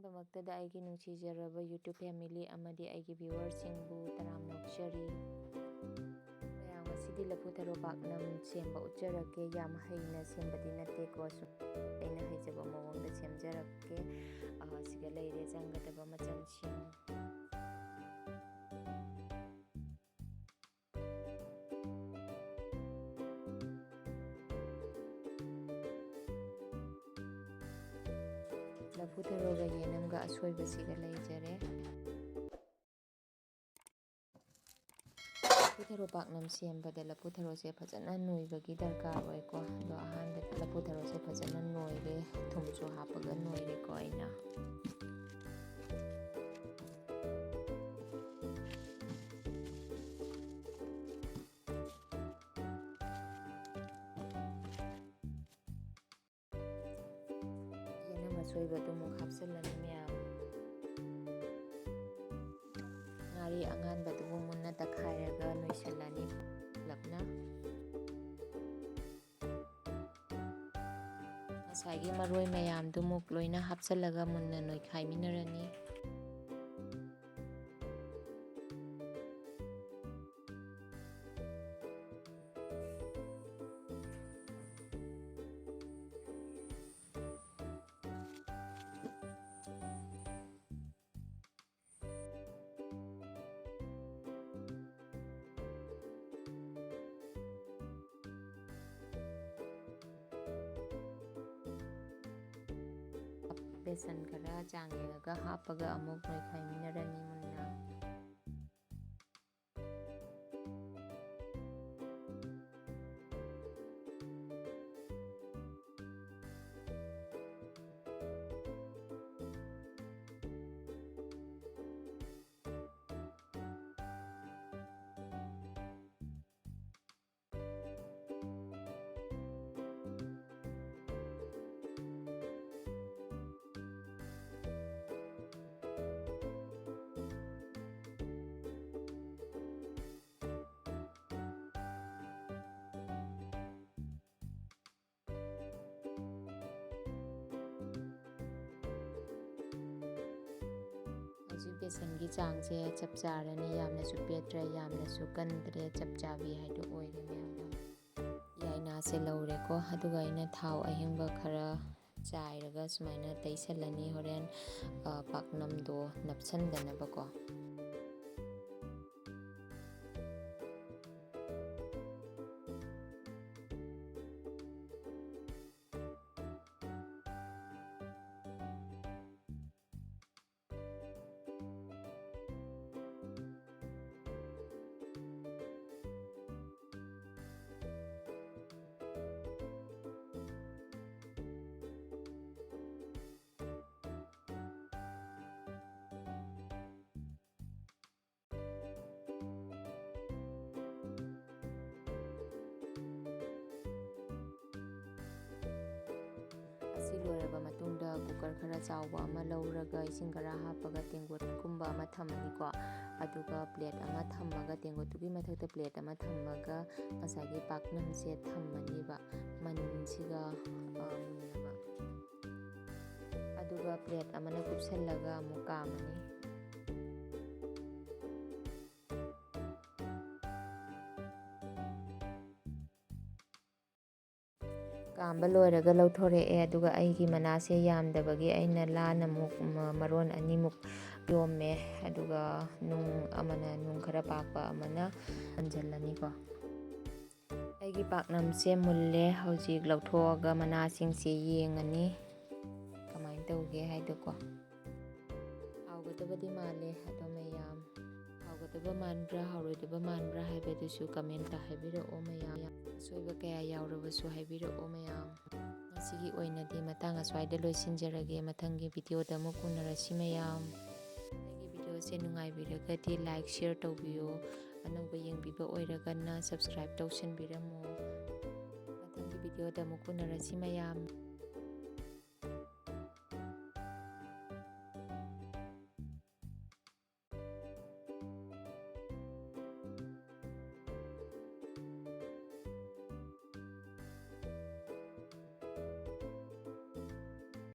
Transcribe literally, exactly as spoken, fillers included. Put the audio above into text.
ꯑꯍꯥꯟꯕꯃꯛꯇꯗ ꯑꯩꯒꯤ ꯅꯨꯡꯁꯤꯖꯔꯕ YouTube family ꯑꯃꯗꯤ ꯑꯩꯒꯤ viewerꯁꯤꯡꯕꯨ ꯇꯔꯥꯝꯅ ꯑꯣꯛꯆꯔꯤ꯫ ꯃꯌꯥꯝ, ꯉꯁꯤꯗꯤ ꯂꯐꯨ ꯊꯔꯣ ꯄꯥꯛꯅꯝ ꯁꯦꯝꯕ ꯎꯠꯆꯔꯛꯀꯦ꯫ ꯌꯥꯝ ꯍꯩꯅ ꯁꯦꯝꯕꯗꯤ ꯅꯠꯇꯦꯀꯣ, ꯁꯨꯝ ꯑꯩꯅ ꯍꯩꯖꯕ ꯃꯑꯣꯡꯗ ꯁꯦꯝꯖꯔꯛꯀꯦ꯫ ꯑ, ꯁꯤꯗ ꯂꯩꯔꯦ ꯆꯪꯒꯗꯕ ꯃꯆꯜꯁꯤꯡ꯫ ꯂꯐꯨ ꯊꯔꯣꯒ ꯌꯦꯅꯝꯒ ꯑꯁꯣꯏꯕꯁꯤꯒ ꯂꯩꯖꯔꯦ꯫ ꯂꯐꯨ ꯊꯔꯣ ꯄꯥꯛꯅꯝ ꯁꯦꯝꯕꯗ ꯂꯐꯨ ꯊꯔꯣꯁꯦ ꯐꯖꯅ ꯅꯣꯏꯕꯒꯤ ꯗꯔꯀꯥꯔ ꯑꯣꯏꯀꯣ꯫ ꯑꯗꯣ ꯑꯍꯥꯟꯕꯗ ꯂꯐꯨ ꯊꯔꯣꯁꯦ ꯐꯖꯅ ꯅꯣꯏꯔꯦ, ꯊꯨꯝꯁꯨ ꯍꯥꯞꯄꯒ ꯅꯣꯏꯔꯦꯀꯣ ꯑꯩꯅ꯫ ꯌꯦꯅꯝ ꯑꯁꯣꯏꯕꯗꯨ ꯑꯃꯨꯛ ꯍꯥꯞꯆꯤꯜꯂꯅꯤ ꯃꯌꯥꯝ꯫ ꯉꯥꯔꯤ ꯑꯉꯥꯟꯕꯗꯨꯕꯨ ꯃꯨꯟꯅ ꯇꯛꯈꯥꯏꯔꯒ ꯅꯣꯏꯁꯤꯜꯂꯅꯤ ꯄꯨꯂꯞꯅ꯫ ꯉꯁꯥꯏꯒꯤ ꯃꯔꯣꯏ ꯃꯌꯥꯝꯗꯨ ꯑꯃꯨꯛ ꯂꯣꯏꯅ ꯍꯥꯞꯆꯤꯜꯂꯒ ꯃꯨꯟꯅ ꯅꯣꯏꯈꯥꯏꯃꯤꯟꯅꯔꯅꯤ꯫ ꯕꯦꯁꯟ ꯈꯔ ꯆꯥꯡ ꯌꯦꯡꯉꯒ ꯍꯥꯞꯄꯒ ꯑꯃꯨꯛ ꯅꯣꯏꯈꯥꯏꯃꯤꯟꯅꯔꯅꯤ ꯃꯨꯟꯅ꯫ ꯍꯧꯖꯤꯛ ꯕꯦꯁꯟꯒꯤ ꯆꯥꯡꯁꯦ ꯆꯞ ꯆꯥꯔꯅꯤ, ꯌꯥꯝꯅꯁꯨ ꯄꯦꯠꯇ꯭ꯔꯦ, ꯌꯥꯝꯅꯁꯨ ꯀꯟꯗ꯭ꯔꯦ, ꯆꯞ ꯆꯥꯕꯤ ꯍꯥꯏꯗꯣ ꯑꯣꯏꯔꯦ ꯃꯌꯥꯝ꯫ ꯌꯥꯏꯅꯥꯁꯦ ꯂꯧꯔꯦꯀꯣ, ꯑꯗꯨꯒ ꯑꯩꯅ ꯊꯥꯎ ꯑꯍꯤꯡꯕ ꯈꯔ ꯆꯥꯏꯔꯒ ꯁꯨꯃꯥꯏꯅ ꯇꯩꯁꯜꯂꯅꯤ, ꯍꯣꯔꯦꯟ, ꯑ, ꯄꯥꯛꯅꯝꯗꯣ ꯅꯞꯁꯟꯗꯅꯕꯀꯣ꯫ ꯑꯁꯤ ꯂꯣꯏꯔꯕ ꯃꯇꯨꯡꯗ ꯀꯨꯀꯔ ꯈꯔ ꯆꯥꯎꯕ ꯑꯃ ꯂꯧꯔꯒ ꯏꯁꯤꯡ ꯈꯔ ꯍꯥꯞꯄꯒ ꯇꯦꯡꯀꯣꯠꯀꯨꯝꯕ ꯑꯃ ꯊꯝꯃꯅꯤꯀꯣ꯫ ꯑꯗꯨꯒ ꯄ꯭ꯂꯦꯠ ꯑꯃ ꯊꯝꯃꯒ, ꯇꯦꯡꯀꯣꯠꯇꯨꯒꯤ ꯃꯊꯛꯇ ꯄ꯭ꯂꯦꯠ ꯑꯃ ꯊꯝꯃꯒ ꯉꯁꯥꯏꯒꯤ ꯄꯥꯛꯅꯝꯁꯦ ꯊꯝꯃꯅꯤꯕ, ꯃꯅꯤꯟꯁꯤꯒ, ꯑ, ꯃꯨꯟꯅꯕ꯫ ꯑꯗꯨꯒ ꯄ꯭ꯂꯦꯠ ꯑꯃꯅ ꯀꯨꯞꯁꯜꯂꯒ ꯑꯃꯨꯛ ꯀꯥꯝꯃꯅꯤ꯫ ꯀꯥꯝꯕ ꯂꯣꯏꯔꯒ ꯂꯧꯊꯣꯔꯛꯑꯦ꯫ ꯑꯗꯨꯒ ꯑꯩꯒꯤ ꯃꯅꯥꯁꯦ ꯌꯥꯝꯗꯕꯒꯤ ꯑꯩꯅ ꯂꯥꯅ ꯑꯃꯨꯛ ꯃ-, ꯃꯔꯣꯟ ꯑꯅꯤꯃꯨꯛ ꯌꯣꯝꯃꯦ꯫ ꯑꯗꯨꯒ ꯅꯨꯡ ꯑꯃꯅ, ꯅꯨꯡ ꯈꯔ ꯄꯥꯛꯄ ꯑꯃꯅ ꯍꯟꯖꯜꯂꯅꯤꯀꯣ꯫ ꯑꯩꯒꯤ ꯄꯥꯛꯅꯝꯁꯦ ꯃꯨꯜꯂꯦ꯫ ꯍꯧꯖꯤꯛ ꯂꯧꯊꯣꯛꯑꯒ ꯃꯅꯥꯁꯤꯡꯁꯦ ꯌꯦꯡꯉꯅꯤ ꯀꯃꯥꯏꯅ ꯇꯧꯒꯦ ꯍꯥꯏꯗꯣꯀꯣ꯫ ꯍꯥꯎꯒꯗꯕꯗꯤ ꯃꯥꯜꯂꯦ꯫ ꯑꯗꯣ ꯃꯌꯥꯝ, ꯍꯥꯎꯒꯗꯕ ꯃꯥꯟꯕ꯭ꯔꯥ, ꯍꯥꯎꯔꯣꯏꯗꯕ ꯃꯥꯟꯕ꯭ꯔꯥ ꯍꯥꯏꯕꯗꯨꯁꯨ ꯀꯃꯦꯟꯇ ꯍꯥꯏꯕꯤꯔꯛꯑꯣ ꯃꯌꯥꯝ꯫ ꯑꯁꯣꯏꯕ ꯀꯌꯥ ꯌꯥꯎꯔꯕꯁꯨ ꯍꯥꯏꯕꯤꯔꯛꯑꯣ ꯃꯌꯥꯝ꯫ ꯉꯁꯤꯒꯤ ꯑꯣꯏꯅꯗꯤ ꯃꯇꯥꯡ ꯑꯁ꯭ꯋꯥꯏꯗ ꯂꯣꯏꯁꯤꯟꯖꯔꯒꯦ꯫ ꯃꯊꯪꯒꯤ ꯚꯤꯗꯤꯑꯣꯗ ꯑꯃꯨꯛ ꯎꯅꯔꯁꯤ ꯃꯌꯥꯝ꯫ ꯑꯩꯒꯤ ꯚꯤꯗꯤꯑꯣꯁꯦ ꯅꯨꯡꯉꯥꯏꯕꯤꯔꯒꯗꯤ like, share ꯇꯧꯕꯤꯌꯨ꯫ ꯑꯅꯧꯕ ꯌꯦꯡꯕꯤꯕ ꯑꯣꯏꯔꯒꯅ subscribe ꯇꯧꯁꯤꯟꯕꯤꯔꯝꯃꯨ꯫ ꯃꯊꯪꯒꯤ ꯚꯤꯗꯤꯑꯣꯗ ꯑꯃꯨꯛ ꯎꯅꯔꯁꯤ ꯃꯌꯥꯝ꯫